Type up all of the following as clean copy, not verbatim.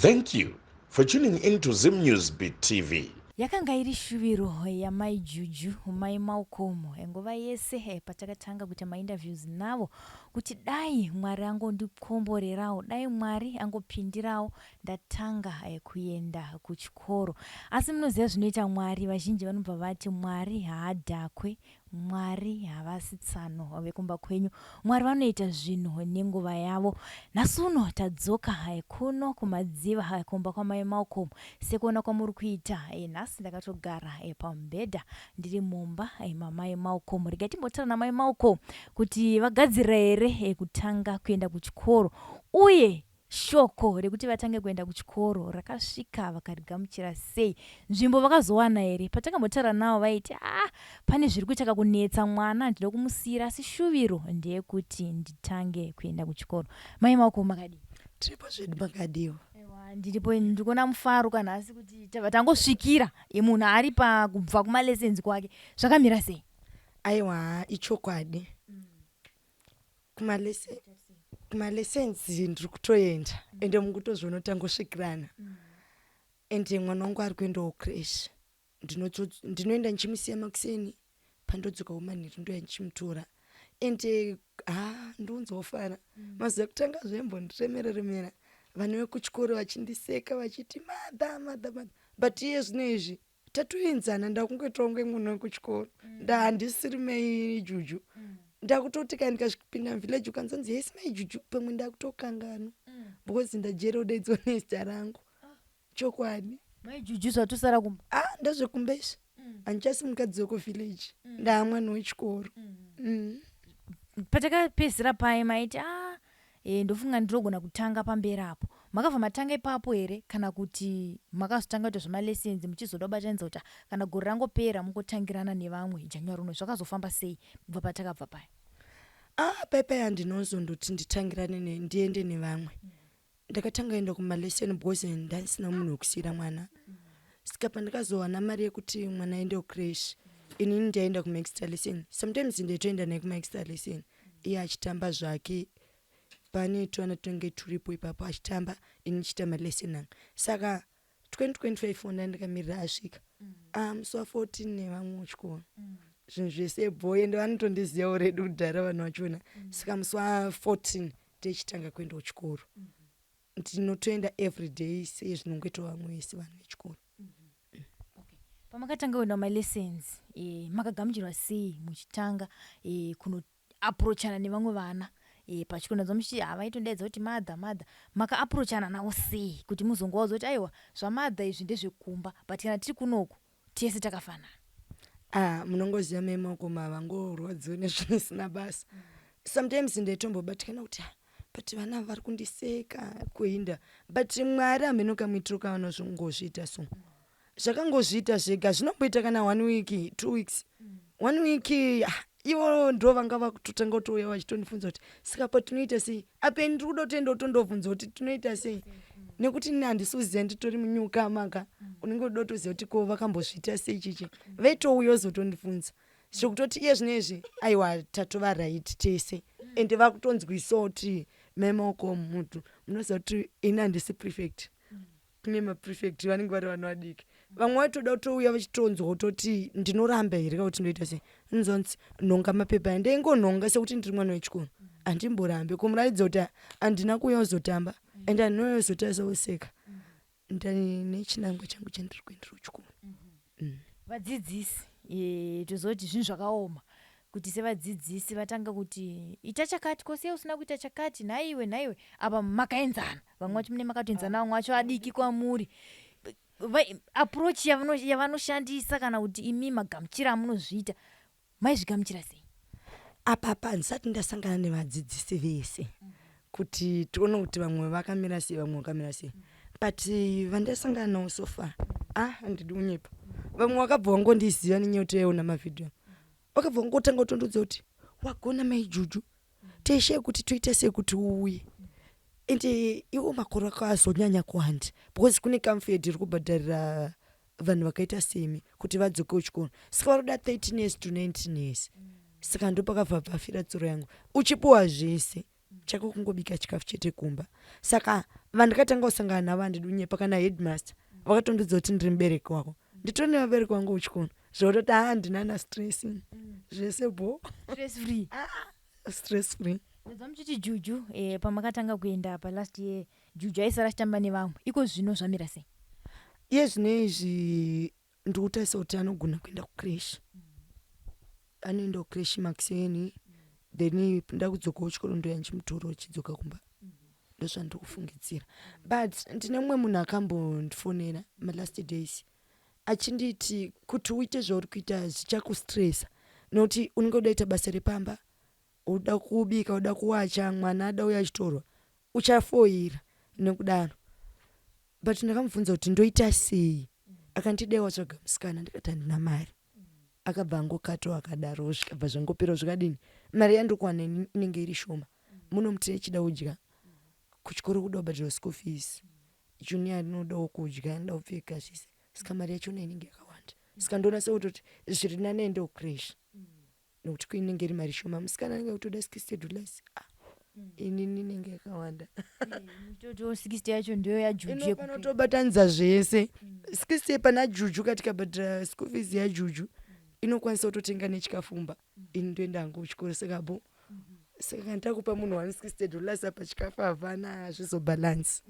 Thank you for tuning in to Zim News Beat TV. Yakanga iri shuviro yamai Juju, mai Malcolm, nguva yese patakatanga kuita mainterviews navo kuti dai Mwari angondikomborerawo, dai Mwari angopindirawo ndatanga kuenda kuchikoro. Asi munoziva zvinoita Mwari, vazhinji vanobva vati Mwari haadhakwe, Mwari havasi tsano vekumba kwenyu. Mwari vanoita zvinhu nenguva yavo. Nhasi uno tadzoka kuno kuMadziva kumba kwamai Malcolm. Sekuona kwamuri kuita nhasi ndakatogara pamubhedha ndiri mumba mamai Malcolm. Regai timbotaura namai Malcolm kuti vagadzirira here kutanga kuenda kuchikoro uye Shoko rekuti vatange kuenda kuchikoro rakasvika vakarigamuchira sei? Nzvimbo vakazowana here? Patakambotaura navo vaiti ah, pane zviri kuita kakunetsa mwana handida kumusiira asi shuviro ndeyekuti nditange kuenda kuchikoro. Mai Maoko makadii? Tiripo zvedu makadiwa. Ewa, ndiripo ndikuona mufaro kanhasi kuti tabva tangosvikira munhu ari pakubva kumalessons kwake zvakamira sei? Aiwa ichokwadi. Kumalessons ndiri kutoenda ende mukutozviona kuti tangosvikirana ende mwana wangu ari kuendawo creche. Ndinoenda ndichimusiya makuseni, pandodzokawo manheru ndouya ndichimutora ende ha ndonzofara. Mazuva ekutanga zvaimbondiremera remera, vana vekuchikoro vachindiseka vachiti mother mother mother, but iye zvino izvi tatoenzana, ndakungoitawo kunge mwana wekuchikoro. Ndahandisiri mai Juju, ndakutoti kana ndikasvipinda muvillage ukanzonzi hesi mai Juju, pamwe ndakutokanganwa because ndajera kudaidzwa nezita rangu. Chokwadi. Mai Juju zvatosara kumba. Ah, ndezvekumba izvi, handichasi mukadzi wekuvillage, ndaamwana wechikoro. Patakapedzisira paye maiti a ndofunga ndinogona kutanga pamberi apo. Makabva matanga ipapo here kana kuti makazotanga kuita zvemalessons muchizoda kubatanidza kuti ah, kana gore rangopera mungotangirana nevamwe January uno? Zvakazofamba sei kubva patakabva paya? Ah, paipai handinozondoti nditangirane ndiende nevamwe. Ndakatanga enda kumalesson because ndandisina munhu wekusiyira mwana. Saka pandakazowana mari yekuti mwana aende kucreche, inini ndaenda kumaextra lesson. Sometimes ndaitoenda naye kumaextra lesson, iye achitamba zvake pane twana tunenge turipo ipapo, achitamba, ini ndichiita malesson angu. Saka 2025 wona ndakamirira asvika ah, musi wa14 nevamwe kuchikoro, zvinhu zvese bho, ende vanotondiziva already kudhara vanhu vachona. Saka musi wa14 tichitanga kuenda kuchikoro, ndinotoenda everyday sezvinongoita vamwe vese vanhu vechikoro. Pamakatanga kuenda kumalessons makagamuchirwa sei muchitanga kunoapproachana nevamwe vana pachikoro? Ndanzwa muchiti havaitodaidza kuti mother mother. Makaapproachana navo sei kuti muzongovaudza kuti aiwa, zvamother izvi ndezvekumba, but kana tiri kunoku tese takafanana? Ah, munongoziva mai Makoma vangorwadziwa nezvinosina basa. Sometimes ndaitombobatikana kuti ah, but vana ava vari kundiseka kuinda, but Mwari hameno kamuitiro kavanozongozviita. So zvakangozviita zvega, zvinomboita kana one week, 2 weeks, one week, ah, ivo ndo vanga vakutotanga kutouya vachitondibvunza kuti saka patinoita sei apa. Ndiri kuda kutoenda kutondobvunza kuti tinoita sei, nekuti ini handisi kuziva, nditori munyuka maka unenge uda kutoziva kuti ko vakambozviita sei chichi. Vaitouya uzotondibvunza zvekutoti iye zvino izvi aiwa, tatova right tese, ende vakutonzwisawo kuti mai Maoko mutu munoziva kuti ini handisi prefect. Kune maprefect vanenge vari vanhu vadiki, vamwe vaitoda kutouya vachitonzwa kutoti ndinoramba here kana kuti ndoita sei. Nzonzi nhonga mapepa aya, ndeingonhonga sekuti ndiri mwana wechikoro, handimborambe kumuratidza kuti handina kuuya kuzotamba ende handinouya kuzotarisa kuseka, ndine chinangwa changu chandiri kuendera kuchikoro. Vadzidzisi, tozoti zvinhu zvakaoma kuti sevadzidzisi vatanga kuti ita chakati, ko sei usina kuita chakati, nhaiwe nhaiwe, apa makaenzana, vamwe vacho mune makatoenzana, vamwe vacho adiki kwamuri. Approach yavanoshandisa kana kuti imi magamuchiro amunozviita, maizvigamuchira sei? Apapa handisati ndasangana nevadzidzisi vese kuti tione kuti vamwe vakamira sei, vamwe vakamira sei, but vandasangana navo so far, ah, handidi kunyepa, vamwe vakabva vangondiziva nenyaya yekuti vaiona mavhidhiyo, vakabva vangotanga kutondiudza kuti wagona mai Juju, teshe kuti toita sei kuti uuye. Ende iwo makore ako azonyanya kuwanda because kune Camfed iri kubhadharira vanhu vakaita semi kuti vadzoke kuchikoro, saka vari kuda 13 years to 19 years. Saka ndopakabva bvafira tsoro yangu, uchipuwa zvese, chako kungobika chikafu chete kumba. Saka Vandakatanga kusangana navo, handidi kunyepa, kana headmaster vakatondiudza kuti ndiri mubereki wako. Nditori nevabereki vangu kuchikoro, zvekutoti haa, handina na stress, zvese bo. Stress free. Stress free. Ndabva muchiti Juju, pamakatanga kuenda palast year Juju aisara achitamba nevamwe. Iko zvino zvamira sei? Iye zvino izvi ndiri kutarisa kuti anogona kuenda kucreche. Anoenda kucreche makuseni, then ndakudzokawo chikoro, ndoya ndichimutora uchidzoka kumba. Ndozvandiri kufungidzira, but ndine mumwe munhu akambondifonera malast days achinditi kuti uite zvauri kuita zvichakustressa, nokuti unenge udaita basa repamba, uda kubika, uda kuwacha, mwana ada uya achitorwa, uchafoira nekudaro. But ndakamubvunza kuti ndoita sei, akanditi dai watsvaga musikana. Ndikati handina mari. Akabva angokatawo akadaro, zvikabva zvangopera. Zvakadini, mari yandiri kuwana inenge iri shoma muno. Muti achida kudya kuchikoro, kuda kubhadhara school fees, Junior rinodawo kudya, anoda kupfeka, zvese. Saka mari yachona inenge yakawanda, saka ndoona sekutoti zviri nani aendewo kucreche, nokuti kuinenge iri mari shoma. Musikana anenge kutoda $60. Ah, inini inenge yakawanda. Toto 60 yacho ndiyo yaJuju. Inofana kutobatanidza zvese. 60 pana Juju, katikabhadhara school fees yaJuju, inokwanisa kutotenga nechikafumba. Ini ndoenda hangu kuchikoro, saka bo. Saka kana takupa munhu $160, apa chikafu hapana, hazvizobhalansi.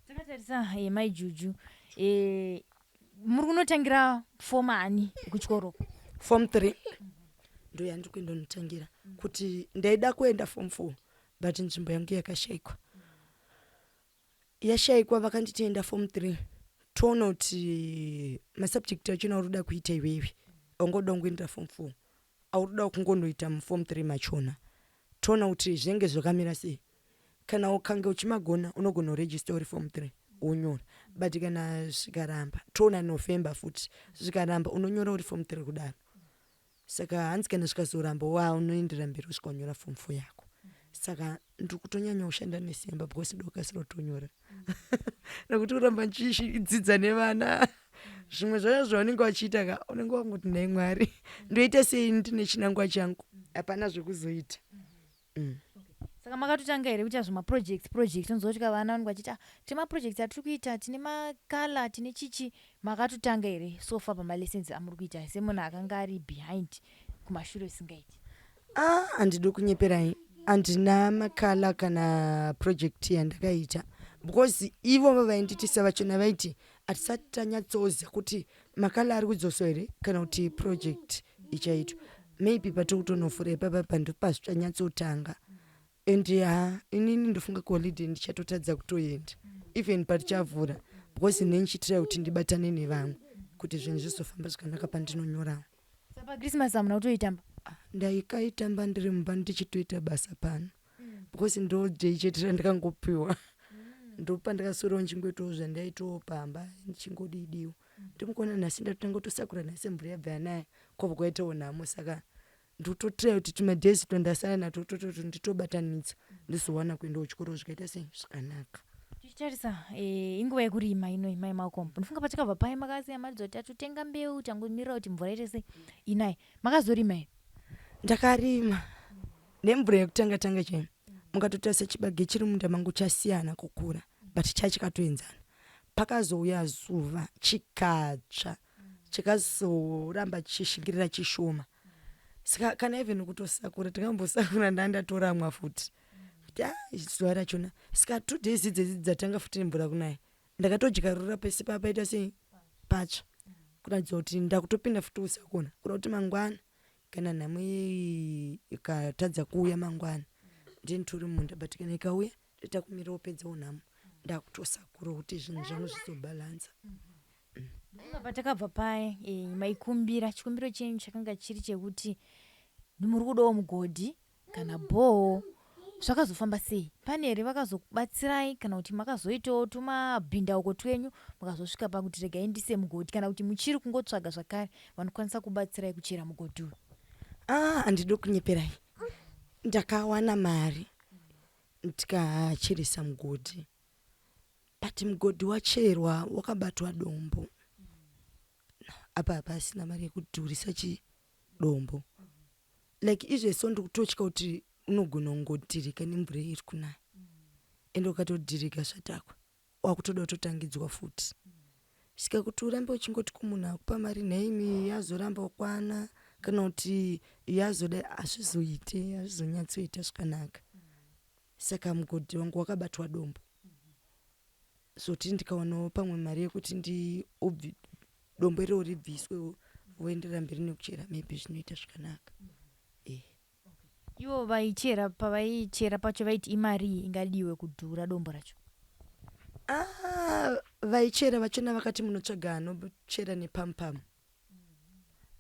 Takatarisa, mai Juju, muri kunotangira fomu ani kuchikoro? Form 3 ndo yandiri kuenda kunotangira. Kuti ndaida kuenda form 4, but nzvimbo yangu yakashayikwa, yashayikwa. Vakanditi enda form 3, toona kuti masubject achona uri kuda kuita iwewe, aungoda kungoendera form 4, auri kuda kungonoita muform 3 machona, toona kuti zvinenge zvakamira sei. Kana ukange uchimagona, unogona kuregister uri form 3 wonyora, but kana zvikaramba, toona November futi. Zvikaramba, unonyora uri form 3 kudaro. Saka hanzi kana zvikazoramba, wa unoendera mberi kusvika wanyora form 4 yako. Saka ndiri kutonyanya kushanda nesimba because ndokasira kutonyora, nekuti kuramba ndichidzidza nevana, zvimwe zvacho zvaunenge vachiita ka, unenge wangoti, "Nhai Mwari, ndoita sei? Ndine chinangwa changu, hapana zvekuzoita." Saka makatotanga here kuita zvemaprojects project? Unzwa kuti vana vanenge vachiti, "Ah, tine maprojects atiri kuita, tine macolour, tine chichi." Makatotanga here so far pamalessons amuri kuita, semunhu akanga ari behind kumashure usingaiti? Ah, handidi kunyeperai, handina macolour kana project yandakaita, because ivo vainditisa vachona vaiti hatisati tanyatsoziva kuti macolour ari kudzoswa here kana kuti project ichaitwa. Maybe patiri kutonofura ipapa pandopazvitanyatsotanga. And ha, inini ndofunga kuholiday ndichatotadza kutoenda even patichavhura, because ndinichitira kuti ndibatane nevamwe kuti zvinhu zvizofamba zvakanaka pandinonyorawo. Saka pachristmas hamuna kutoitamba? Ndaikaitamba ndiri mumba ndichitoita basa pano, because ndo day chete randakangopiwa. Ndopandakaswerawo ndichingoitawo zvandaitawo pamba, ndichingodidiwo. Ndimukona nhasi ndatotanga kutosakura nhasi, mvura yabva yanaya, kwabva kwaitawo nhamo. Saka ndototry kuti tumadhezi twandasara natwo tototi nditobatanidza, ndizowana kuendawo chikoro zvikaita sei, zvakanaka. Tichitarisa, inguva yekurima ino, mai Malcolm. Ndofunga patakabva pai makasiya maridza kuti tatotenga mbeu, tangomirira kuti mvura ite sei, inai. Makazorima here? Ndakarima nemvura yekutanga tanga chaiyo. Mukatotarisa chibage chiri munda mangu chasiyana kukura, but chachikatoenzana. Pakazouya zuva chikatsva, chikazoramba chichishingirira chishoma. Saka kana even kutosakura, takambosakura, ndandatoramwa futi kuti a zuva rachona. Saka 2 days idzedzi dzatanga futi mvura kunaya, ndakatodyarura pese papaita sei, patsva, kuratidza kuti ndakutopinda futi usakona kuda kuti mangwana, kana nhamo iyi ikatadza kuuya mangwana, ndinitori munda. But kana ikauya, toita kumirira kupedzawo nhamo, ndakutosakura kuti zvinhu zvangu zvizobhalansa. Ndofunga patakabva paya, maikumbira, chikumbiro chenyu chakanga chiri chekuti muri kudawo mugodhi kana borehole. Zvakazofamba sei? Pane here vakazokubatsirai, kana kuti makazoitawo tumabhindauko twenyu mukazosvika pakuti regai ndise mugodhi, kana kuti muchiri kungotsvaga zvakare vanokwanisa kubatsirai kuchera mugodhi uyu? Ah, handidi kunyeperai, ndakawana mari ndikacheresa mugodhi, but mugodhi wacherwa wakabatwa dombo. Apa hapasina mari yekudhurisa chidombo. Like izveso ndikutotya kuti unogona kungotirika nemvura iri kunaya. Ende ukatodhirika zvatakwa wakutoda kutotangidzwa futi. Saka kuti urambe uchingoti kumunhu akupa mari nhaimi yazoramba kukwana kana kuti yazodai hazvizoite, hazvizonyatsoita zvakanaka. Saka mugodhi wangu wakabatwa dombo. Zvoti ndikawanawo pamwe mari yekuti ndi dombo iroro ribviswe voenderera mberi nekuchera maybe zvinoita zvakanaka. Eh. Ivo vaichera pavaichera pacho vaiti imarii ingadiwe kudhura dombo racho? Ah, vaichera vachona vakati munotsvaga anochera nepamupamu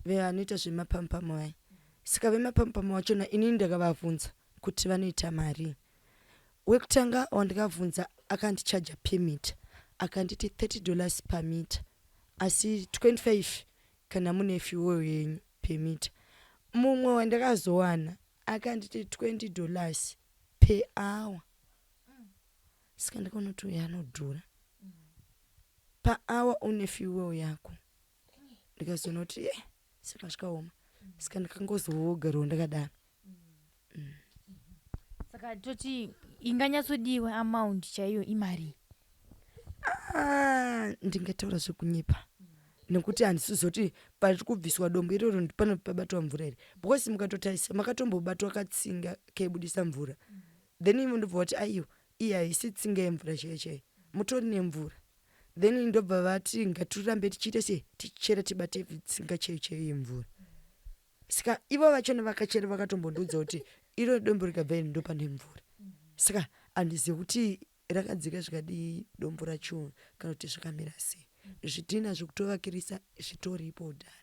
vanoita zvemapamupamu vaya. Saka vemapamupamu vachona inini ndakavabvunza kuti vanoita marii. Wekutanga wandakabvunza akandichaja per meter akanditi 30 dollars per meter asi 25 kana mune fuel yenyu per meter. Mumwe wandakazowana akanditi 20 dollars per hour. Saka ndakaona kuti uyu anodhura. Per hour une fuel yako. Ndikazoona kuti eh saka zvakaoma. Saka ndakangozogarawo ndakadaro. Saka toti inganyatsodiwa amount chaiyo imarii? Ah, ndingataura zvekunyepa nekuti handisizoti pari kubviswa dombo iroro pano pabatwa mvura here because mukatotarisa makatombobatwa katsinga kaibudisa mvura then ivo ndobva vati aiwa iyi haisi tsinga yemvura chaiyo chaiyo mutori nemvura then ndobva vati ngatirambe tichiita sei tichichera tibate tsinga chaiyo chaiyo yemvura saka ivo vachona vakachera vakatombondiudza kuti iro dombo rikabva iri ndopane mvura saka handizivi kuti rakadzika zvikadii dombo racho kana kuti zvakamira sei zvidhina zvekutovakirisa zvitoripo kudhara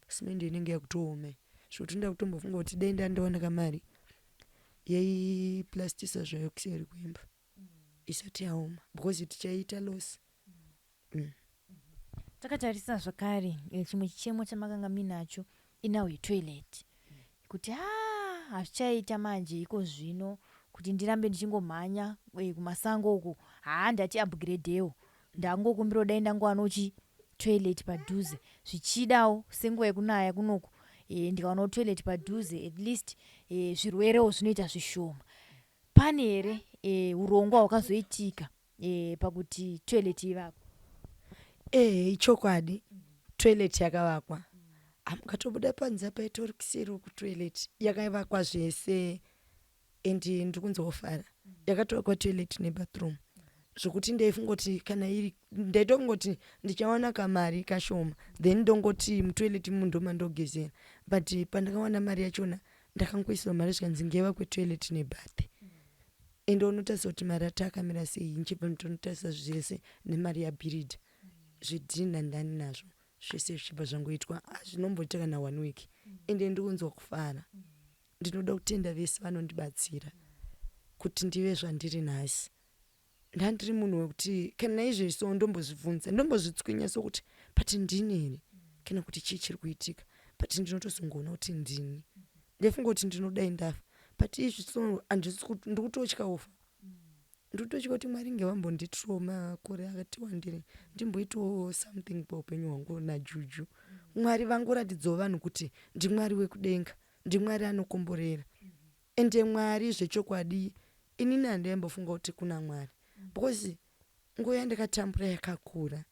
simende inenge yakutooma zvekuti ndakutombofunga kuti dai ndandawana kamari yeiplastisa zvayo kuseri kuimba isati yaoma because tichaita loss. Takatarisa zvakare chimwe chichemo chamakanga muinacho inhau yetoilet kuti haa hazvichaita manje iko zvino kuti ndirambe ndichingomhanya kumasango uku haa ndati upgradewo ndangokumbirawo dai ndangowanawo chi toilet padhuze zvichidawo senguva yekunaya kunoku ndikawanawo toilet padhuze at least zvirwerewo zvinoita zvishoma. Pane here urongwa hwakazoitika pakuti toilet ivakwe? Ehe ichokwadi toilet yakavakwa. Mukatobuda panze apa itori kuseri uku toilet yakavakwa zvese and ndiri kunzwa kufara. Yakatovakwa toilet nebathroom zvokuti ndaifunga kuti kana iri ndaitongoti ndichawana kamari kashoma then ndongoti mutoilet imomo ndomandogezera but pandakawana mari yachona ndakangoisirwa mari zvikanzi ngevakwe toilet nebath ende unotarisa kuti mari ati akamira sei ndichibva nditonotarisa zvese nemari yabhiridha zvidhina ndani nazvo zvese zvichibva zvangoitwa hazvinomboita kana one week ende ndikunzwa kufara. Ndinoda kutenda vese vanondibatsira kuti ndive zvandiri nhasi. Ndandiri munhu wekuti kana naizvezvi so ndombozvibvunza ndombozvitswinya sokuti but ndini here kana kuti chii chiri kuitika but ndinotozongoona kuti ndini. Ndaifunga kuti ndinodai ndafa but izvi so handisi ndikutotya kufa. Ndikutotya kuti Mwari ngavambonditirawo makore akati wandei ndimboitawo something paupenyu hwangu naJuju. Mwari vangoratidzawo vanhu kuti ndiMwari wekudenga ndiMwari anokomborera. Ende Mwari zvechokwadi inini handaimbofunga kuti kuna Mwari because nguva yandakatambura yakakura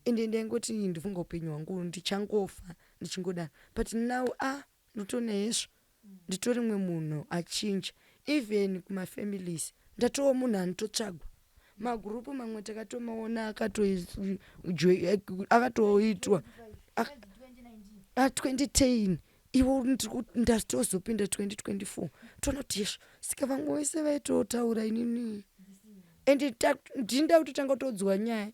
ende ndaingoti ndifunga upenyu hwangu ndichangofa ndichingodaro but now ah ndinotoona hezvo nditori mumwe munhu achinja even kumafamilies ndatova munhu anototsvagwa magurupu mamwe takatomaona akatoitwa 2010 ivo ndatozopinda 2024 toona kuti yezvo saka vamwe vese vaitotaura inini ende ndinda kutotanga kutodzwa nyaya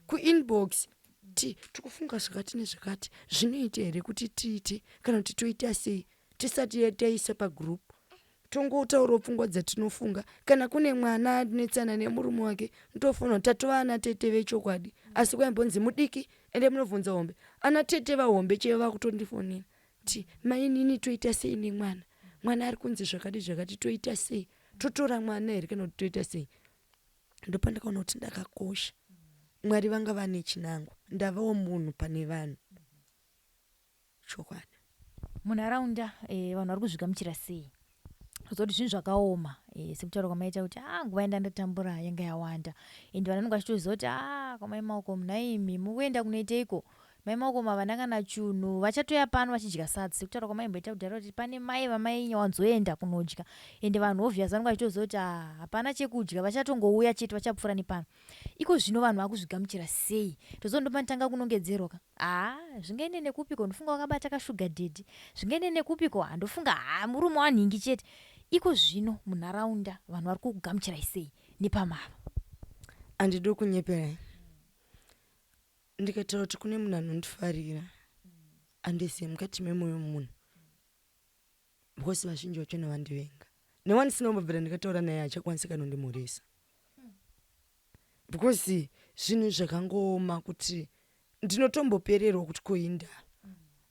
kuinbox ti tikufunga zvakati nezvakati zvinoita here kuti tiite kana kuti toita sei tisati taisa pagroup tongotaurawo pfungwa dzatinofunga kana kune mwana anetsana nemurume wake ndofanira tatova ana tete vechokwadi asi kwaimbonzi mudiki ende munobvunza hombe ana tete vahombe chaivo vakutondifonera ti mainini toita sei nemwana mwana ari kunzi zvakati zvakati toita sei totora mwana here kana kuti toita sei ndopandakaona kuti ndakakosha Mwari vanga vane chinangwa ndavawo munhu pane vanhu chokwadi. Munharaunda vanhu vari kuzvigamuchira sei? Kuzoti zvinhu zvakaoma e, sekutaura kwamaita kuti a ah, nguva yanda ndatambura yanga yawanda and vanhu vanenge vachitoziva kuti a ah, kwamai Malcom nhaimi mukuenda kunoiteiko mai Malcom havana kana chunhu vachatoya pano vachidya sadza sekutaura kwamaimboita kudhara kuti pane mai vamai wanzoenda kunodya and vanhu obvious vanenge vachitoziva kuti ah, hapana chekudya vachatongouya chete vachapfuura nepano iko zvino vanhu vakuzvigamuchira sei tozo ndopanotanga kunongedzerwa ka haa zvingaende nekupiko ndofunga wakabata kashuga daddy zvingaende nekupiko handofunga haa murume wanhingi chete iko zvino munharaunda vanhu vari kukugamuchirai sei nepamava handidi kunyeperai ndikataura kuti kune munhu anondifarira handizivi mukati memwoyo munhu because vazhinji vachona vandivenga newandisina kumbobvira ndikataura naye hachakwanisi kanondimhoresa because zvinhu zvakangooma kuti ndinotombopererwa kuti koinda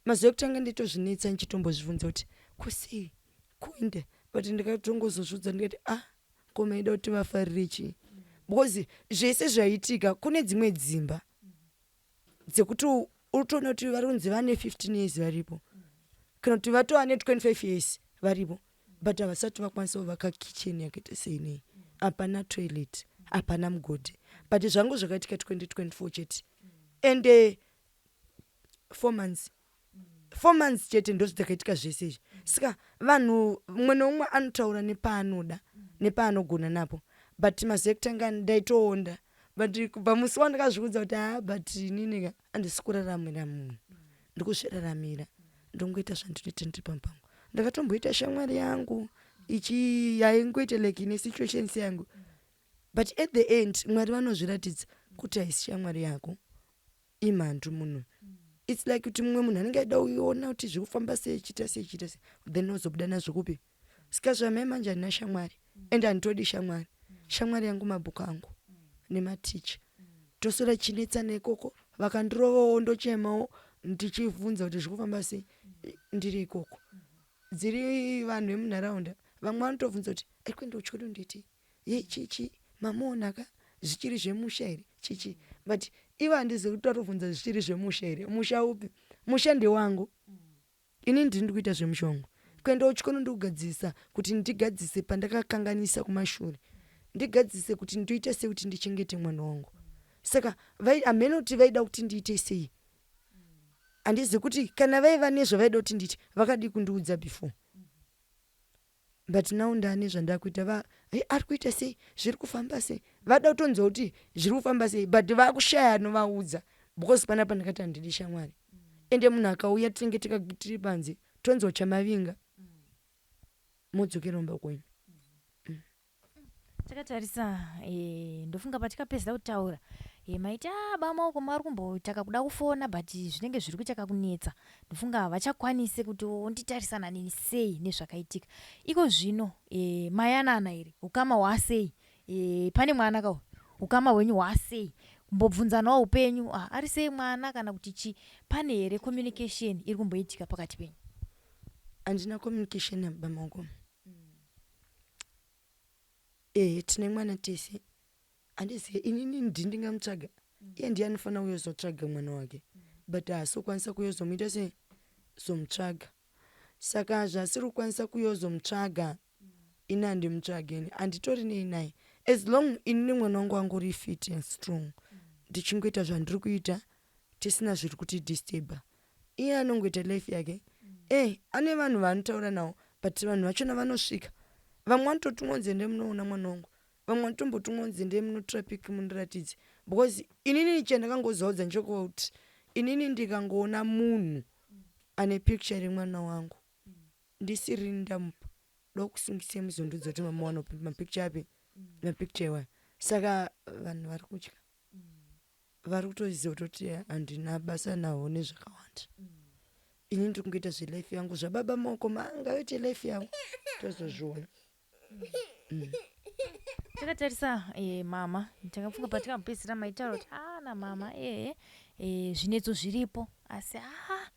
mazuva ekutanga nditozvinetsa ndichitombozvibvunza kuti kosei koinda but ndikatongozozviudza ndikati ah ko maida kuti vafarire chii because zvese zvaitika kune dzimwe dzimba dzekuti utoona kuti vari kunzi vane 15 years varipo kana kuti vatova ne25 years varipo but havasati vakwanisa kuvaka kitchen yakaita seinei hapana toilet hapana mugodhi but zvangu zvakaitika 2024 chete and 4 months 4 months chete ndo zvakaitika zvese izvi saka vanhu mumwe neumwe anotaura nepaanoda nepaanogona napo but mazuva ekutanga ndaitoonda but kubva musi wandakazviudza kuti ha but ininika handisi kuraramira munhu ndikuzviraramira ndongoita zvandinoita ndiri pamupango ndakatomboita shamwari yangu ichi yaingoita like ine situation seyangu but at the end mwari vanozviratidza kuti haisi shamwari yako imhandu munhu its like kuti mumwe munhu anenge aida kuiona kuti zviri kufamba sei chiita sei chiita sei then ozobuda nazvo kupi saka zvamai manje handina shamwari and handitodi shamwari shamwari yangu mabhuku angu nematicha toswera chinetsana ikoko vakandirovawo ndochemawo ndichibvunza kuti zviri kufamba sei ndiri ikoko dziri vanhu vemunharaunda vamwe vanotobvunza kuti ari kuenda kuchikoro nditi ye chichi mamuonaka zvichiri zvemusha here chichi but ivo handizi kuti tatobvunza zvichiri zvemusha here musha upi musha ndewangu ini ndini ndikuita zvemushonga kuenda kuchikoro ndikugadzirisa kuti ndigadzise pandakakanganisa kumashure ndigadzise kuti ndoita sei kuti ndichengete mwana wangu saka hamene kuti vaida kuti ndiite sei handizi kuti kana vaiva nezvavaida kuti ndiite vakadii kundiudza before but now ndane zvandakuita hey, ari kuita sei zviri kufamba sei vada kutonzwa kuti zviri kufamba sei but vakushaya anovaudza because panapa ndakati handidi shamwari ende munhu akauya tinenge tiri panze tonzwa chamavinga modzokera mumba kwenyu takatarisa e, ndofunga patikapedzisa kutaura e, maiti a ah, bamaoko mari kumbotaka kuda kufona but zvinenge zviri kuita kakunetsa ndofunga havachakwanisi kuti onditarisana neni sei nezvakaitika iko zvino e, mayanana here ukama hwasei e, pane mwana kau ukama hwenyu hwasei kumbobvunzanawo upenyu ah, ari sei mwana kana kuti chi pane here communication iri kumboitika pakati penyu handina communication nabamaoko ehe tine mwana tese handizive inini ndi ndingamutsvaga iye ndiye anofanira kuyozotsvaga mwana wake but haasi kukwanisa kuyozomuita sei zomutsvaga saka zvasiri kukwanisa kuyozomutsvaga ini handimutsvageni handitori nei naye as long inini mwana wangu angori fit and strong ndichingoita zvandiri kuita tisina zviri kutidisturba iye anongoita life yake e ane vanhu vaanotaura navo but vanhu vachona vanosvika vamwe vanototumwa kunzi endai munoona mwana wangu vamwe vanotombotumwa kunzi endai munotraffic mundiratidze because inini chandakangozaudza nchekuti inini ndikangoona munhu ane picture remwana wangu ndisiri ndamupa dokusungise muzondudza kuti mama wanopa mapicture api mapicture iwayo saka vanhu vari kutya vari kutoziva kutoti handina basa navo nezvakawanda ini ndiri kungoita zvelife yangu zvababa maoko mangaite life yangu tozozviona takatarisa e, mama takafunga patikambopedzisira maitaura kuti a namama ehe e, zvinetso zviripo asi a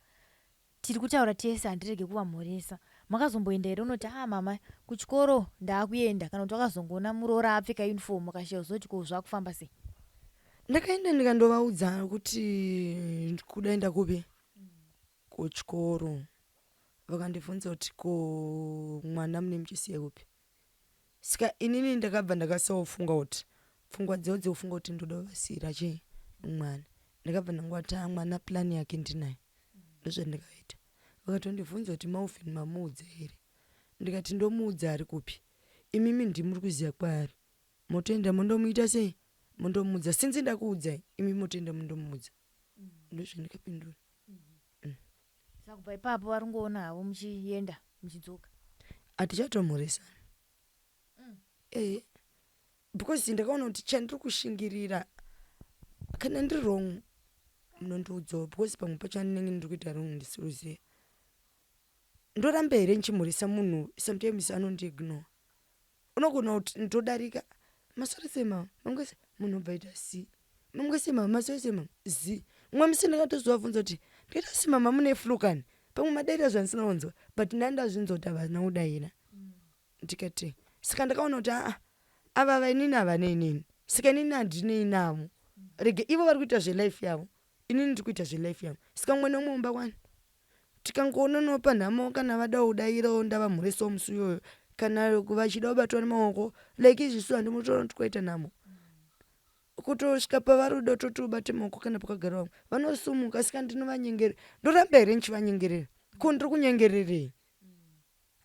tiri kutaura tese handirege kuvamhoresa makazomboenda here unoti a mama kuchikoro ndaakuenda kana kuti wakazongoona muroora apfeka uniform ukashiya uzoti ko zvakufamba sei ndakaenda ndikandovaudza kuti kudaenda kupi kuchikoro Vakandibvunza kuti ko mwana mune muchisiya kupi? Saka inini ndakabva ndakasaofunga kuti pfungwa dzavo dzekufunga kuti ndoda kuvasiira chii mwana. Ndakabva ndangoti haa mwana plan yake ndinayo. Ndozvandakaita. Vakatondibvunza kuti Malvin mamuudza here? Ndikati ndomuudza ari kupi? Imimi ndimuri kuziva kwaari. Motoenda mondomuita sei? Mondomuudza. Since ndakuudzai imi motoenda mondomuudza. Ndozvandikapindura. Saka kubva ipapo vari kungoona havo muchienda muchidzoka. Hatichatomhoresana. Eh. Because ndakaona kuti chandiri kushingirira kana ndiri wrong munondiudzawo because pamwe pacho andinenge ndiri kuita wrong ndisiri kuziva. Ndoramba here ndichimhoresa munhu sometimes anondiignore. Unogona kuti ndodarika maswera sei mama mangwese munhu obva aita c mangwese mama maswera sei mama z mumwe musi ndakatozovabvunza kuti ndikaita si mama mune flu kani pamwe madaira zvandisina kunzwa but ndandazvinzwa kuti havana kudaira ndikati saka ndakaona kuti aa ava vainini havana inini saka inini handinei navo rege ivo vari kuita zvelife yavo inini ndiri kuita zvelife yangu saka mumwe neumwe mumba kwani Tikangoonanawo panhamo kana vada kudairawo ndavamhoresawo musi uyoyo kana vachida kubatwa nemaoko like izvi handimbotoona kuti kwaita nhamo kutosvika pavari kuda kutoti ubate maoko kana pakagara vamwe vanosumuka saka ndinovanyengerera ndoramba here ndichivanyengerera ko ndiri kunyengererei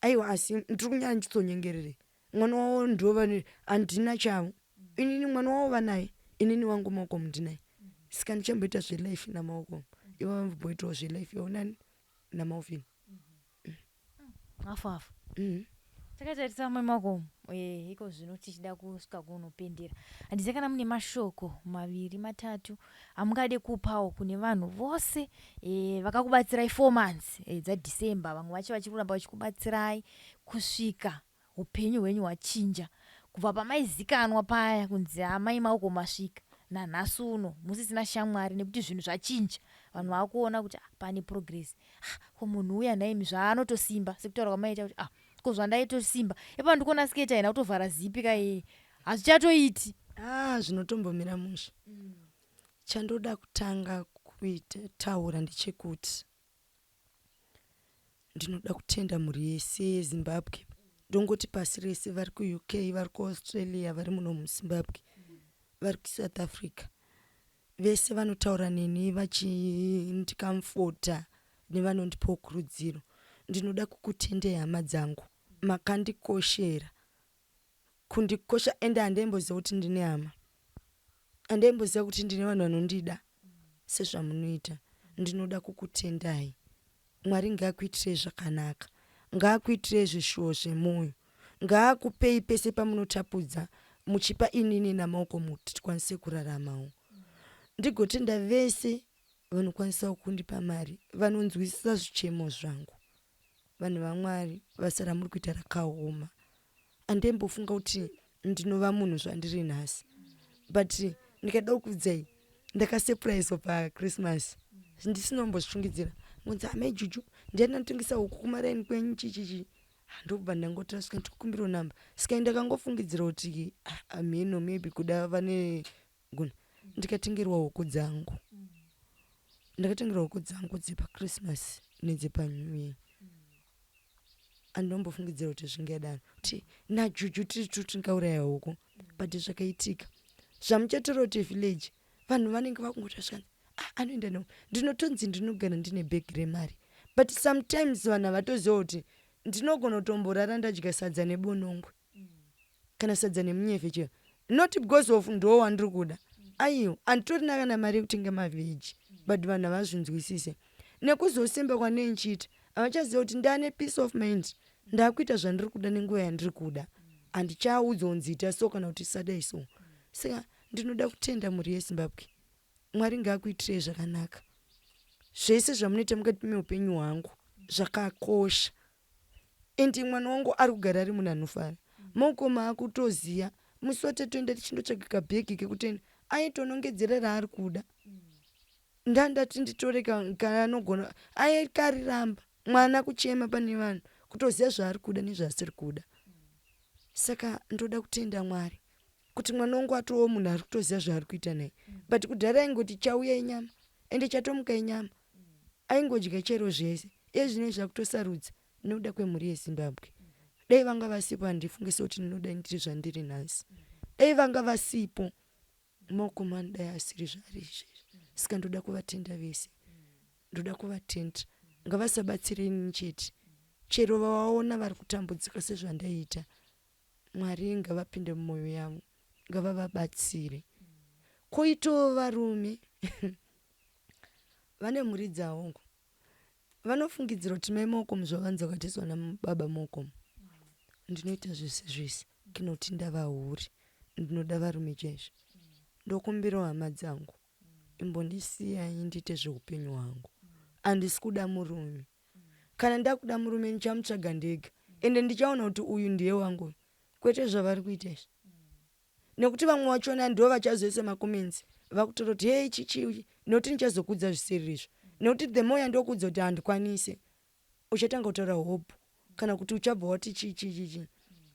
aiwa asi ndiri kunyanya ndichitonyengererei mwana wavo ndivo vane handina chavo inini mwana wavo vanaye inini wangu maokomu ndinaye saka ndichamboita zvelife namaokomu ivo vamboitawo zvelife yavo nani namaofini hafu hafu Takatarisa mai makomo eh, iko zvino tichida kusvika kunopendera handizive kana mune mashoko maviri matatu amungade kupawo kune vanhu vose eh, vakakubatsirai four months eh, dzadecember vamwe vacho vachiri kuramba vachikubatsirai kusvika Hupenyu hwenyu hwachinja kubva pamaizikanwa paya kunzi amai maoko masvika nanhasi uno musisina shamwari nekuti zvinhu zvachinja vanhu vakuona kuti ah, pane progress ah, ko munhu uya nhaimi zvaanotosimba sekutaura kwamaita kuti ah, ko zvandaitosimba ipa ndikuona sketi haina kutovhara zipi ka hazvichatoiti ah zvinotombomira mushe chandoda kutanga kuita taura ndechekuti Ndinoda kutenda mhuri yese yeZimbabwe ndongoti pasi rese vari kuUK vari kuAustralia vari muno muZimbabwe vari kuSouth Africa vese vanotaura neni vachindikamfota nevanondipawo kurudziro ndinoda kukutendei hama dzangu makandikoshera kundikosha ende handaimboziva kuti ndine hama handaimboziva kuti ndine vanhu vanondida sezvamunoita ndinoda kukutendai mwari ngaakuitirei zvakanaka ngaakuitirei zvishuwo zvemwoyo ngaakupei pese pamunotapudza muchipa inini namaoko muti tikwanise kuraramawo ndigotenda vese vanokwanisawo kundipa mari vanonzwisisa zvichemo zvangu Vanhu vaMwari basa ramuri kuita rakaoma. Andaimbofunga kuti ndinova munhu zvandiri nhasi but ndikada kukuudzai ndakasepuraiswa pachristmas ndisina kumbozvifungidzira ngonzi amai juju ndiani anotengesa huku kumaraini kwenyu chichichi ndobva ndangotora svika ndikukumbirawo namba saka ndakangofungidzira kuti hameno maybe kuda vane gona ndikatengerwa huku dzangu ndakatengerwa huku dzangu dzepachristmas nedzepanew year andombofungidzira kuti zvingadaro kuti najuju tiri tu tingauraya huku but zvakaitika zvamuchatora kuti village vanhu vanenge vakungoti zvikanzi ah, anoenda no ndinotonzi ndinogara ndine bhegi remari but sometimes vanhu havatoziva kuti ndinogona kutomborara ndadya sadza nebonongwe kana sadza nemunyevhe chaiyo not because of ndo wandiri kuda aiwa handitorina kana mari yekutenga mavheji but vanhu havazvinzwisise nekuzosimba kwanei nchiita havachaziva kuti ndane peace of mind ndakuita zvandiri kuda nenguva yandiri kuda handichaudzwa kunzi ita so kana kuti sadai so saka ndinoda kutenda mhuri yezimbabwe mwari ngaakuitirei zvakanaka zvese zvamunoita mukati meupenyu hwangu zvakakosha and mwana wangu ari kugara ari munhu anofara mokoma akutoziya musi watatoenda tichindotsvaga kabhegi kekutenda aitonongedzera raari kuda ndandati nditore kaanogona aikariramba mwana kuchema pane vanhu kutoziva zvaari kuda nezvaasiri kuda saka ndoda kutenda mwari kuti mwana wangu atowo munhu ari kutoziva zvaari kuita naye but kudhara aingoti chauya inyama ende chatomuka inyama aingodya chero zvese. Iye zvino izvi akutosarudza nekuda kwemhuri yeZimbabwe. Dai vanga vasipo handifungi sekuti ndinodai ndiri zvandiri nhasi. Dai vanga vasipo maoko anodai asiri zvaari izvezvi. Saka ndoda kuvatenda vese. Ndoda kuvatenda. Ngavasabatsire ini chete. Chero vavaona vari kutambudzika sezvandaiita. Mwari ngavapinde mumwoyo yavo. Ngavavabatsire. Koitawo varume vane mhuri dzavo vanofungidzira kuti mai Malcolm zvavanzi vakatiswa nababa Malcolm. Ndinoita zvese zvese kinoti ndava hure. Ndinoda varume chaizvo. Ndokumbirawo hama dzangu imbondisiyai ndiite zveupenyu hwangu. Handisi kuda murume. Kana ndakuda murume ndichamutsvaga ndega ende ndichaona kuti uyu ndiye wangu kwete zvavari kuita izvi. Nekuti vamwe vachona ndo vachazoisa macomments vakutora kuti hei chichi nekuti ndichazokudza zvisiri izvo. Nekuti the more yandokuudza kuti handikwanise uchatanga kutaura hope kana kuti uchabva wati chii chii chii.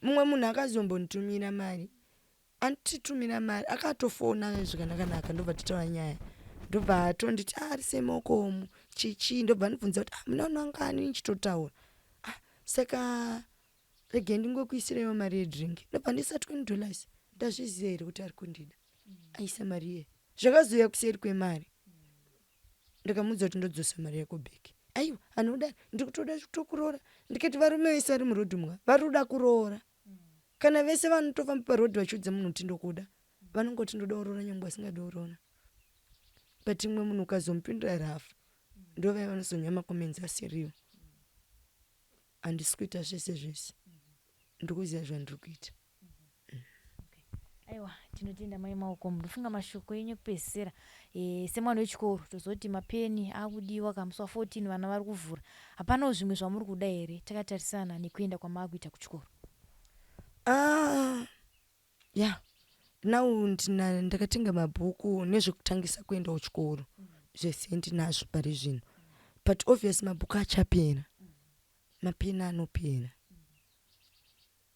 Mumwe munhu akazombonditumira mari anditumira mari akatofona zvakanaka-naka ndobva tataura nyaya ndobva atonditi ari seMalcolm chichi ndobva ndibvunza kuti ah, muna vanhu vangani ndichitotaura ah, saka regai ndingokuisireiwo mari yedrink ndobva ndisa $20 ndazviziva here kuti ari kundida aisa mari iye zvakazouya kuseri kwemari ndikamuudza kuti ndodzosa mari yako back aiwa anoda ndiri kutoda kutokuroora ndikati varume vese vari murodhi mwa vari kuda kuroora kana vese vanotofamba parodhi vachiudza munhu kuti ndokuda vanongoti ndoda kuroora nyangwe asingadi kuroora but imwe munhu ukazomupindura rafu ndovaya vanozonyora macomments asiriwo handisi kuita zvese zvese ndiri kuziva zvandiri kuita. Aiwa, tinotenda mai Malcolm. Ndofunga mashoko enyu ekupedzisira semwana wechikoro tozoti mapeni akudiwa kamusi wa14 vana vari kuvhura. Hapanawo zvimwe zvamuri kuda here takatarisana nekuenda kwamaakuita kuchikoro? Ah, ya now ndina ndakatenga mabhuku nezvekutangisa kuenda kuchikoro zvese ndinazvo pari zvino but obvious mabhuku achapera mapeni anopera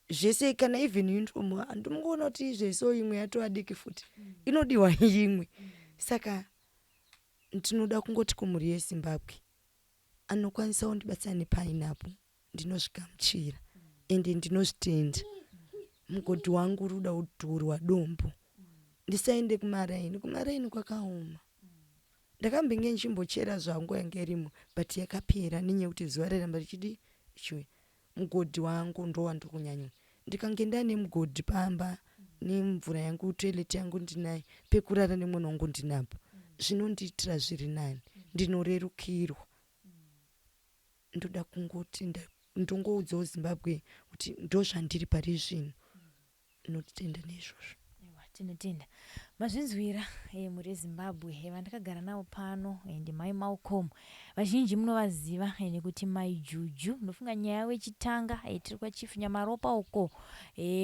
zvese kana even uniform handimungoona kuti izveso imwe yatova diki futi inodiwa imwe saka ndinoda kungoti kumhuri yeZimbabwe anokwanisa kundibatsira nepainapo ndinozvigamuchira ende ndinozvitenda mugodhi wangu uri kuda kudhurwa dombo ndisaende kumaraini kumaraini kwakaoma ndakambenge ndichimbochera zvangu yanga irimo but yakapera nenyaya yekuti zuva rairamba richidi richiuya mugodhi wangu ndowandiri kunyanya ndikange ndaine mugodhi pamba nemvura yangu toilet yangu ndinayo pekurara nemwana wangu ndinapo zvinondiitira zviri nani ndinorerukirwa ndoda kungoti ndongoudzawo Zimbabwe kuti ndozvandiri pari zvino ndinotenda neizvozvo. Aiwa, tinotenda mazvinzwira mhuri yeZimbabwe vandakagara navo pano ndimai Malcolm. Vazhinji munovaziva nekuti Mai Juju. Ndofunga nyaya wechitanga tiri kwaChief Nyamaropa uko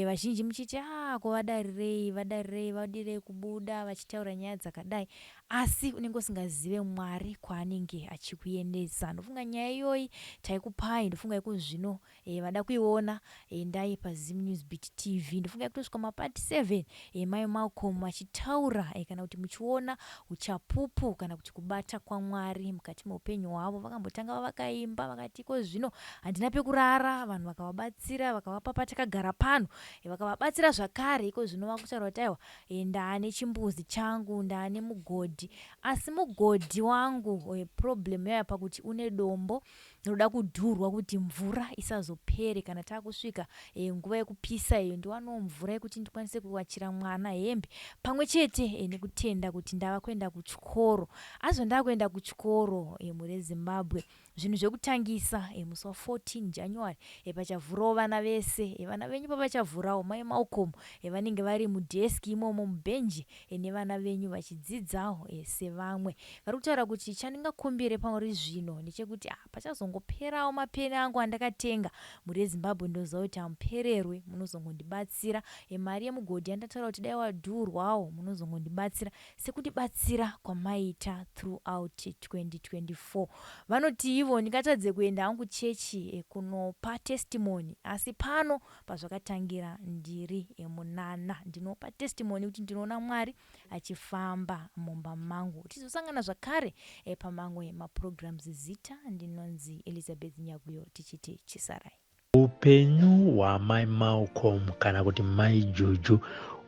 vazhinji muchiti a ko vadarirei vadarirei vadirei kubuda vachitaura nyaya dzakadai asi unenge usingazive Mwari kwaanenge achikuendesa. Ndofunga nyaya iyoyi taikupai ndofunga iko zvino vada kuiona endai paZim News Beat TV. Ndofunga kutosvika mapart 7 mai Malcolm vachitaura kana kuti muchiona uchapupu kana kuti kubata kwaMwari mukati meupenyu hwavo. Vakambotanga vakaimba vakati iko zvino handina pekurara, vanhu vakavabatsira vakavapa patakagara pano vakavabatsira zvakare. Iko zvino vakutaura kuti aiwa ndaane chimbuzi changu ndaane mugodhi asi mugodhi wangu problem yaya pakuti une dombo rinoda kudhurwa kuti mvura isazopere kana taakusvika nguva yekupisa iyo ndiwanewo mvura yekuti ndikwanise kuwachira mwana hembe pamwe chete nekutenda kuti ndava kuenda kuchikoro. Azvo ndakuenda kuchikoro mhuri yeZimbabwe zvinhu zvekutangisa musi wa14 January pachavhurawo vana vese vana venyu pavachavhurawo mai Malcolm vanenge vari mudeski imomo mubhenji nevana venyu vachidzidzawo sevamwe. Vari kutaura kuti chandingakumbire pauri zvino ndechekuti pachazongoperawo mapeni angu andakatenga mhuri yeZimbabwe ndoziva kuti hamupererwe munozongondibatsira mari yemugodhi yandataura kuti dai wadhurwawo munozongondibatsira sekundibatsira kwamaita throughout 2024. Vanoti ivo ndingatadze kuenda hangu chechi kunopa testimony asi pano pazvakatangira ndiri munana ndinopa testimony kuti ndinoona Mwari achifamba mumba mangu. Tizosangana zvakare pamamwe maprograms. Zita ndinonzi Elizabeth Nyaguyo tichiti chisarai. Upenyu hwaAmai Malcom kana kuti Mai Juju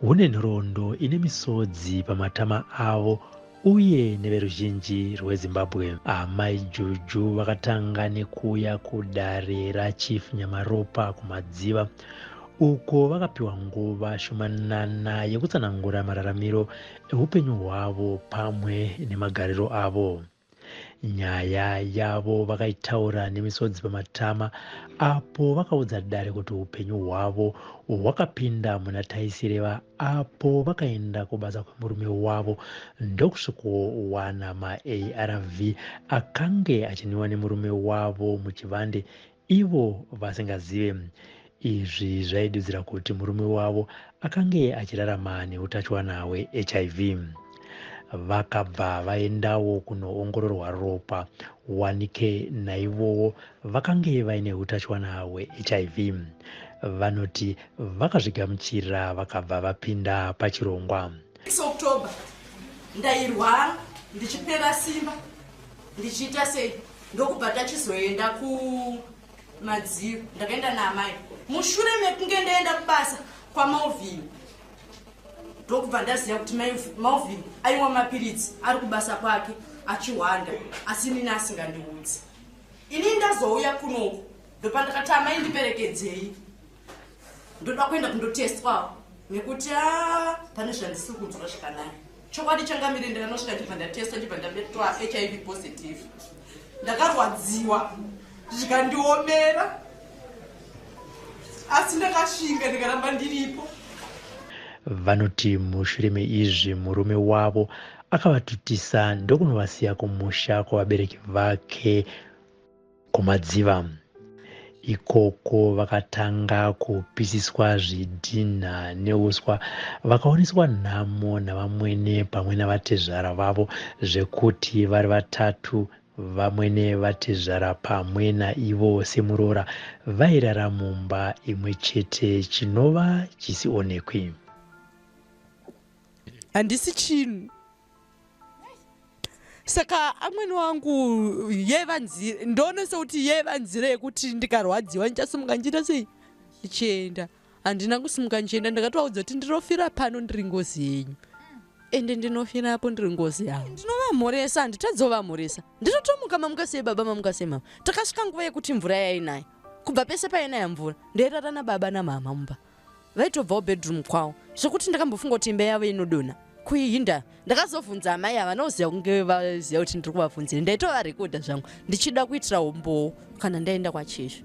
hune nhoroondo ine misodzi pamatama avo uye neveruzhinji rweZimbabwe. Amai Juju vakatanga nekuuya kudare raChief Nyamaropa kuMadziva uko vakapiwa nguva shomanana yekutsanangura mararamiro eupenyu hwavo pamwe nemagariro avo. Nyaya yavo vakaitaura nemisodzi pamatama apo vakaudza dare kuti upenyu hwavo hwakapinda muna taisireva apo vakaenda kubasa kwemurume wavo ndokusvikowana maARV akange achinwiwa nemurume wavo muchivande ivo vasingazive. Izvi zvaidudzira kuti murume wavo akange achirarama neutachiwana hweHIV. Vakabva vaendawo kunoongororwa ropa wanike naivowo vakange vaine utachiwana hweHIV. Vanoti vakazvigamuchira vakabva vapinda pachirongwa. 6 October ndairwara ndichipera simba ndichiita sei ndokubva tachizoenda kumadziro ndakaenda naamai mushure mekunge ndaenda kubasa kwamalvin ndokubva ndaziva kuti malvin aiwa mapiritsi ari kubasa kwake achihwanda asi inini asingandiudzi ini ndazouya kunoku ndopandakati amai ndiperekedzei ndoda kuenda kundotestwawo nekuti a ah, pane zvandisiri kunzwa zvakanaka chokwadi changamire ndakanosvika ndibva ndatestwa ndibva ndabetwa hiv positive ndakarwadziwa zvikandiomera asi ndakashinga ndikaramba ndiripo. Vanoti mushure meizvi murume wavo akavatutisa ndokunovasiya kumusha kwavabereki vake kuMadziva. Ikoko vakatanga kupisiswa zvidhinha neuswa vakaoneswa nhamo navamwene pamwe navatezvara vavo zvekuti vari vatatu Vamwene vatezvara pamwe naivo semuroora vairara mumba imwe chete chinova chisionekwi. Handisi chinhu saka amwene wangu yaiva nzira ndoona sekuti yaiva nzira yekuti ndikarwadziwa ndichasimuka ndichiita sei ndichienda handina kusimuka ndichienda ndakatovaudza kuti ndinofira pano ndiri ngozi yenyu ende ndinofirapo ndiri ngozi yavo ndinovamhoresa handitadzovamhoresa ndinotomuka mamuka sei baba mamuka sei mama takasvika nguva yekuti mvura yainaya kubva pese painaya mvura ndairara nababa namama mumba vaitobvawo bedroom kwavo zvekuti ndakambofunga kuti imba yavo inodonha kuihinda ndakazobvunza amai ava vanoziva kunge vaziva kuti ndiri kuvabvunzira ndaitovarekodha zvangu ndichida kuitira umbowo kana ndaenda kwachezvi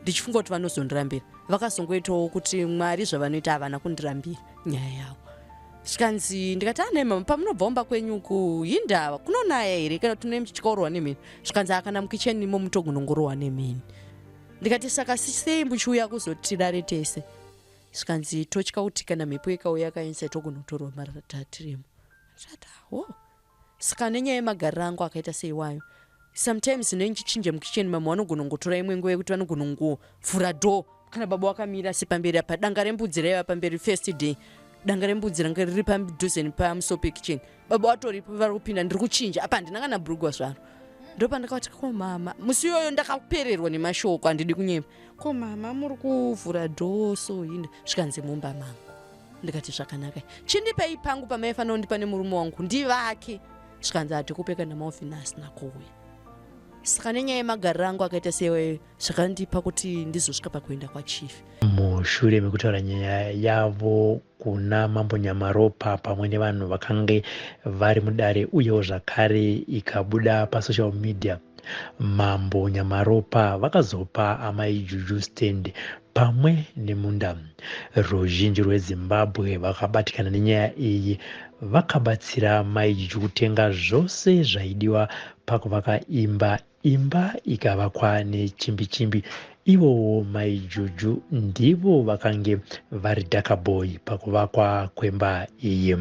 ndichifunga kuti vanozondirambira vakazongoitawo kuti mwari zvavanoita havana kundirambira nyaya yavo zvikanzi ndikati anai mama pamunobva umba kwenyu kuhindava kunonaya here kana kuti muchityaurwa nemheni zvikanzi akana mukicheni imo mutogunongorohwa nemheni ndikati saka sei muchiuya kuzotirare tese zvikanzi totya kuti kana mhepo ikauya kainsa togonotorwa marata tirimo ndikati ho saka nenyaya yemagariro angu akaita seiwayo sometimes ndinenge ndichichinja mukitchen mamwe vanogona kungotora imwe nguva yekuti vanogona kungovhura door kana baba wakamira sepamberi apa danga rembudzi raiva pamberi first day danga rembudzi ranga riri padhuze nepamuso pekitchen baba watoripo vari kupinda ndiri kuchinja apa handina kana bhurugwa zvaro ndopandakavati ko mama musi iyoyo ndakapererwa nemashoko handidi kunyepa ko mama muri kuvhura dhoo so yini zvikanzi mumba mangu ndikati zvakanaka chindipei pangu pamaifanira kundipa nemurume wangu ndivake zvikanzi hatikupe kana maovhini asina kuuya saka nenyaya yemagariro angu akaita sewe zvakandipa kuti ndizosvika pakuenda kwachief mushure mekutaura nyaya yavo kuna mambo Nyamaropa pamwe nevanhu vakange vari mudare uyewo zvakare ikabuda pasocial media. Mambo Nyamaropa vakazopa amai Juju stand pamwe nemunda. Ruzhinji rweZimbabwe vakabatikana nenyaya iyi vakabatsira mai Juju kutenga zvose zvaidiwa pakuvaka imba Imba ikavakwa nechimbi-chimbi ivowo mai Juju ndivo vakange vari dhakaboy pakuvakwa kwemba iyi.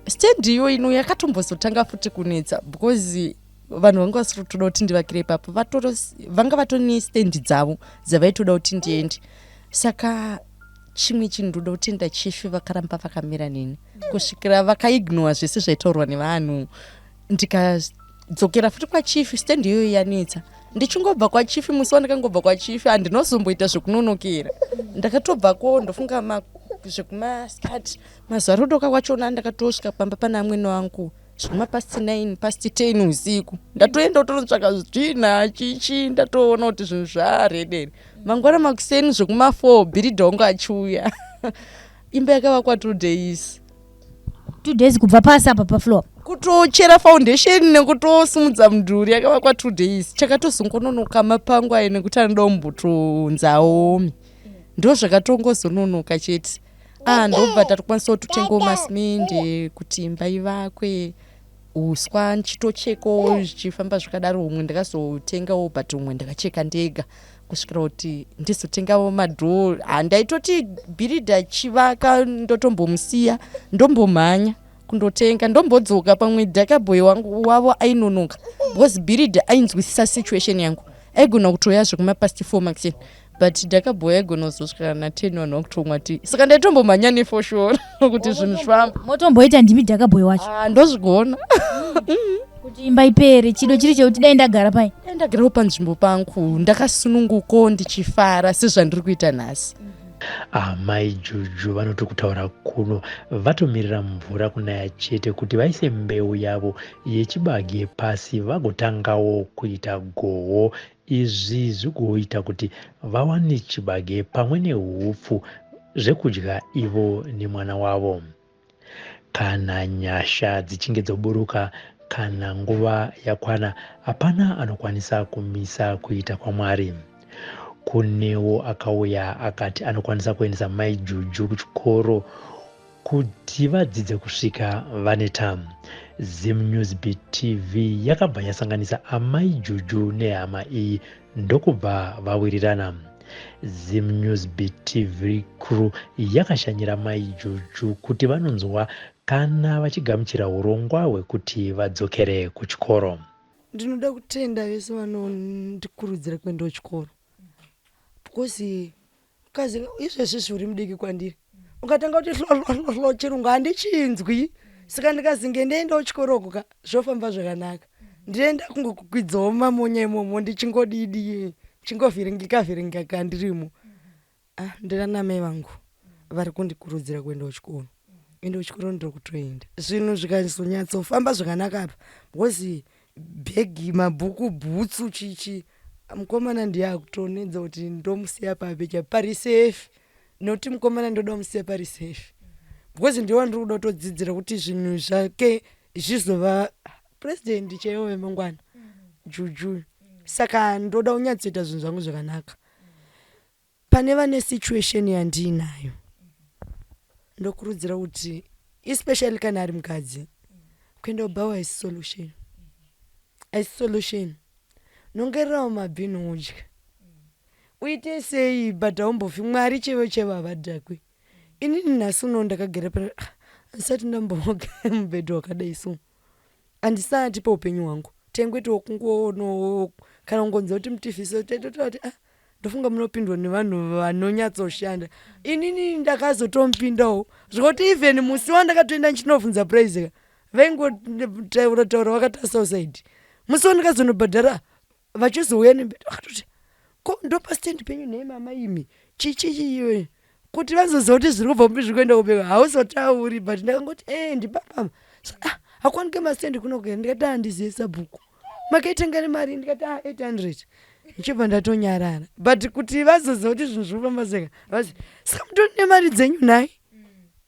Stand iyo ino yakatombozotanga futi kunetsa because vanhu vanga vasiri kutoda kuti ndivakire ipapo vanga vatori nestand dzavo dzavaitoda kuti ndiende saka chimwe chinhu ndoda kutenda chief vakaramba vakamira neni kusvikira vakaignora zvese zvaitaurwa nevanhu ndikadzokera futi kwachief stand iyoyo yanetsa Ndichingobva kwachifi, musi wandakangobva kwachifi handinozomboita zvekunonokera. Ndakatobvako ndofunga zvekumasikati, mazuva rodoka kwachona ndakatosvika pamba pana amwene wangu zvekuma past 9 past 10 usiku. Ndatoenda kutonotsvaka zvidhina chichi, ndatoona kuti zvinhu zvaredere. Mangwana makuseni zvekuma 4 bhiridha wangu achiuya. Imba yakavakwa 2 days. 2 days kubva pasi apa pafloor? Kutochera foundation nekutosimudza mudhuri, yakavakwa 2 days. Chakatozongononoka mapango ayo nekuti anoda kumbotonzi aome, ndo zvakatongozononoka chete. Ah, ndobva tatokwanisa kutotengawo masimende kuti imba ivakwe, uswa ndichitochekawo zvichifamba zvakadaro. Humwe ndakazotengawo, but humwe ndakacheka ndega kusvikira kuti ndizotengawo madhoo. Handaitoti bhiridha chivaka, ndotombomusiya, ndombomhanya kundotenga, ndombodzoka. Pamwe dhakaboy wangu wavo ainonoka because bhiridha ainzwisisa situation yangu, aigona kutoya zvekumapast 4 makuseni, but dhakaboy aigona kuzosvika na 10 vanhu vakutomwa tii, saka ndaitombomhanya nefoshoro kuti zvinhu zvifambe. Motomboita ndimi dhakaboy wacho? Ah, ndozvigona. Kuti imba ipere, chido chiri chekuti dai ndagara pai. Dai ndagarawo panzvimbo pangu ndakasununguko, ndichifara sezvandiri kuita nhasi. Amai Juju vanoti kutaura kuno vatomirira mvura kunaya chete kuti vaise mbeu yavo yechibage pasi vagotangawo kuita goho. Izvi zvigoita kuti vawane chibage pamwe nehupfu zvekudya ivo nemwana wavo. Kana nyasha dzichinge dzoburuka, kana nguva yakwana, hapana anokwanisa kumisa kuita kwaMwari. Kunewo akauya akati anokwanisa kuendesa Mai Juju kuchikoro kuti vadzidze kusvika vaneta. Zim News Beat TV yakabva yasanganisa Amai Juju nehama iyi ndokubva vawirirana. Zim News Beat TV crew yakashanyira Mai Juju kuti vanonzwa kana vachigamuchira urongwa hwekuti vadzokere kuchikoro. Ndinoda kutenda vese vanondikurudzira kuenda kuchikoro, because kazi izvezvi uri mudiki kwandiri, ukatanga kuti hlohlohlohlo chirungu handichinzwi. Saka ndikazinge ndiendawo chikoroko ka, zvofamba zvakanaka. Ndienda kungokukwidzawo mamonya imomo, ndichingodidi, ndichingovhiringika vhiringika kandirimo. Ah, ndina mai vangu vari kundikurudzira kuenda kuchikoro. Ende kuchikoro ndiri kutoenda, zvinhu zvikazonyatsofamba zvakanaka apa, because bhegi, mabhuku, bhutsu, chichi, mukomana ndiye akutonedza kuti ndomusiya papi pari safe, nokuti mukomana ndoda kumusiya pari safe, because ndiye wandiri kuda kutodzidzira kuti zvinhu zvake zvizova purezidendi chaivo vemangwana, Juju. Saka ndoda kunyatsoita zvinhu zvangu zvakanaka. Pane vane situation yandiinayo, ndokurudzira kuti, especially kana ari mukadzi, kuenda kubhawa haisi solution, haisi solution. Nongererawo mabhini udye, uite sei, but haumbofi Mwari chaivo chaivo havadhakwi. Inini nhasi uno ndakagara pa, handisati ndamboga mubhedha wakadai, so handisati paupenyu hwangu. Taingoitawo kungono kana kungonzwa kuti mutivhiso, taitotaura kuti, ah, ndofunga munopindwa nevanhu vanonyatsoshanda. Inini ndakazotomupindawo zvekuti even musi wandakatoenda ndichinobvunza price ka, vaingotaura taura vakatarisa usaidi. Musi wandakazonobhadhara, vachizouya nembedha, vakatoti, ko ndopastendi penyu nhei mama imi, chichichi, kuti vazoziva kuti zviri kubva kupi zviri kuenda kupi, hauzotauri. But ndakangoti, e, ndipapama. Ah, hakwanike mastendi kuno. Ndikati, handizive sabhuku. Makaitenga nemari? Ndikati, a 800. Ndichibva ndatonyarara, but kuti vazoziva kuti zvinhu zviri kufamba seka vasi, saka mutori nemari dzenyu nhai?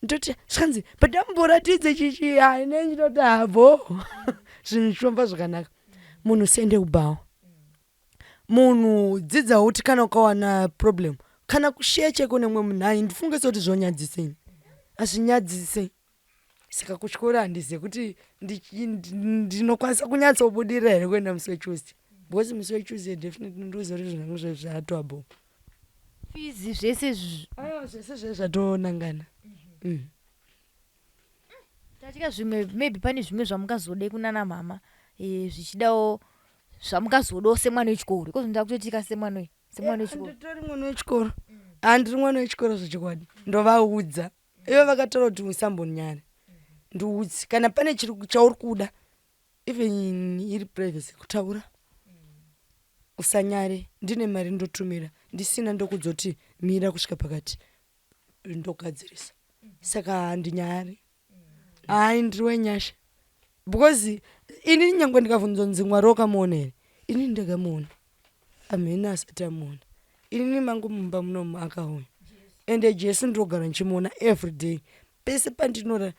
Ndoti zvikanzi, but amboratidze chichi. Hai, ndinoti habo, zvinhu zvichifamba zvakanaka. Munhu sende kubhawa, munhu dzidzawo kuti kana ukawana problem, kana kusheya cheko nemumwe munhu, hai, ndifunge sekuti zvonyadzisei, hazvinyadzise. Saka kuchikoro handizive kuti ndinokwanisa kunyatsobudirira here kuenda musi weTuesday, because musi weTuesday definitely ndikuziva kuti zvinhu zvangu zvatwabo. Fizi zvese? Aiwa, zvese zve zvatonangana. Tatya zvimwe, maybe pane zvimwe zvamungazode kunana mama, zvichidawo zvamungazodawo semwana wechikoro ikozo. Ndakutotika semwana wechikoro. Nditori mwana wechikoro, handiri mwana wechikoro zvechokwadi. Ndovaudza ivo, vakataura kuti usambonyara, ndiudzi kana pane chiri chauri kuda, even iri privacy, kutaura. Usanyare, ndine mari ndotumira, ndisina ndokudzoti mira kusvika pakati ndogadzirisa. Saka handinyari, hayi, ndiri wenyasha because ini nyange ndikabvunzwa nzi Mwari wakamuona here, inini ndakamuona, amhene asati amuona. Inini mangu mumba munomu akauya, ende Jesu ndinogara ndichimuona everyday. Pese pandinora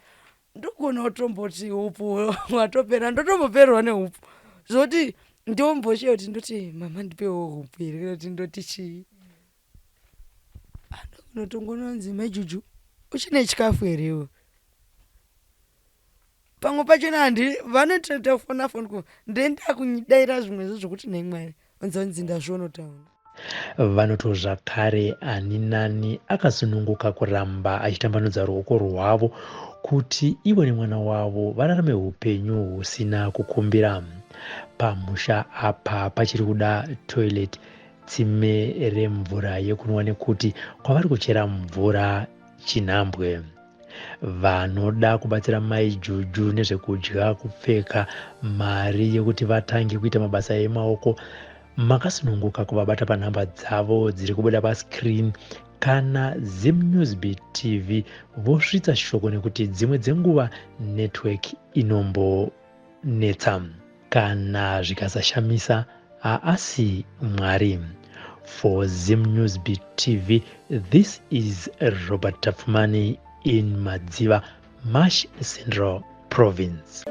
ndogona kutomboti upfu hwatopera, ndotombopererwa neupfu, zvoti ndomboshiya kuti ndoti mama ndipewo upfu here, kana kuti ndoti chii. Unotongononzi Mai Juju, uchine chikafu here iwe? Pamwe pachona handi vanotoita kufona foni ku ndenda kudaira zvimwe zvezvokuti nhai Mwari, onzanzi ndazvionotaura. Vanoto zvakare ani nani akasununguka kuramba achitambanudza ruoko rwavo kuti ivo nemwana wavo vararame upenyu husina kukumbira. Pamusha apa pachiri kuda toilet, tsime remvura yekunwa, nekuti kwavari kuchera mvura chinhambwe. Vanoda kubatsira Mai Juju nezvekudya, kupfeka, mari yekuti vatange kuita mabasa emaoko, makasununguka kuvabata panhamba dzavo dziri kubuda pascreen kana ZimNewsBeat TV vosvitsa shoko, nekuti dzimwe dzenguva network inombonetsa. Kana zvikasashamisa, haasi Mwari. For ZimNewsBeat TV, this is Robert Tafumani in Madziva, Mash Central Province.